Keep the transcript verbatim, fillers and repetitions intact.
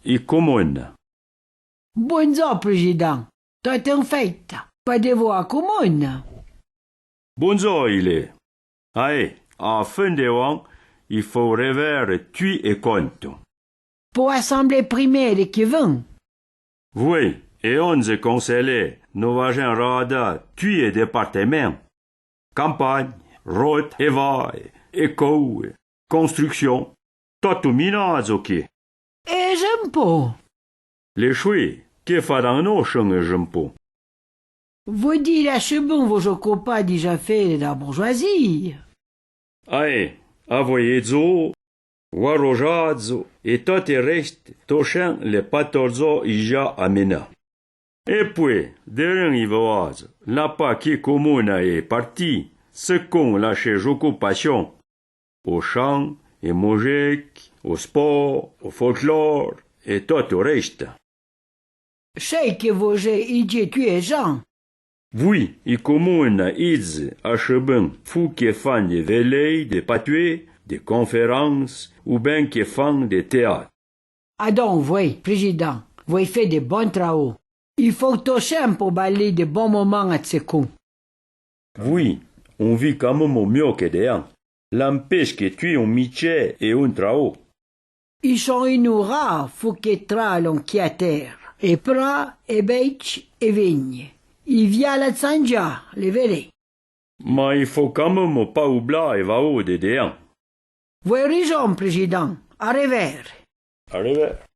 I comona. Bondzor, prézidan. Tot en fête. Pâ de vo a comona. Bondzor, i l'è. Aè, a fin de an, i fô revère tui é conto. Po assemblée primaire que vin. Voué, é onze conseillers no vajin râdâ tui é départemin. Campagne, rote, évaye, écoue, construction. Tot o minadzo que. É j'en po. Le choué, que faran no chin é j'en po. Vo dire achebin vo j'ocopâ di j'afére da bourgeoisie. Aè, avoué é dzo, o arrojadzo é tot é reste, tochin le patordzo i ja amena. É poué, de rin i voadzo, l'a pâ que comona é parti, se con lâche j'ocopachon. O chan, é mojec, o sport, o folklore, é tot o reste. Chei que vo j'é idze tui é j'an. Voué, i comona idze achebin fou que fan de velei, de patoué, de conférence, ou bin que fan de téâtre. Adon, voué, prézidan, vo é fé de bon trao. I fô tochin po balé de bon moman a tse con. Voué, on vi can memo mio que de an. L'empêche que tui on mitché é on trao. I chon inoura fou que tralon qui a tère, é pra, é beitch, é vigne. I via la tsandja, le véré. Ma i fô can memo pâ oublâ é vao de de an. Vo é rizon, prézidan. A revère. A revère.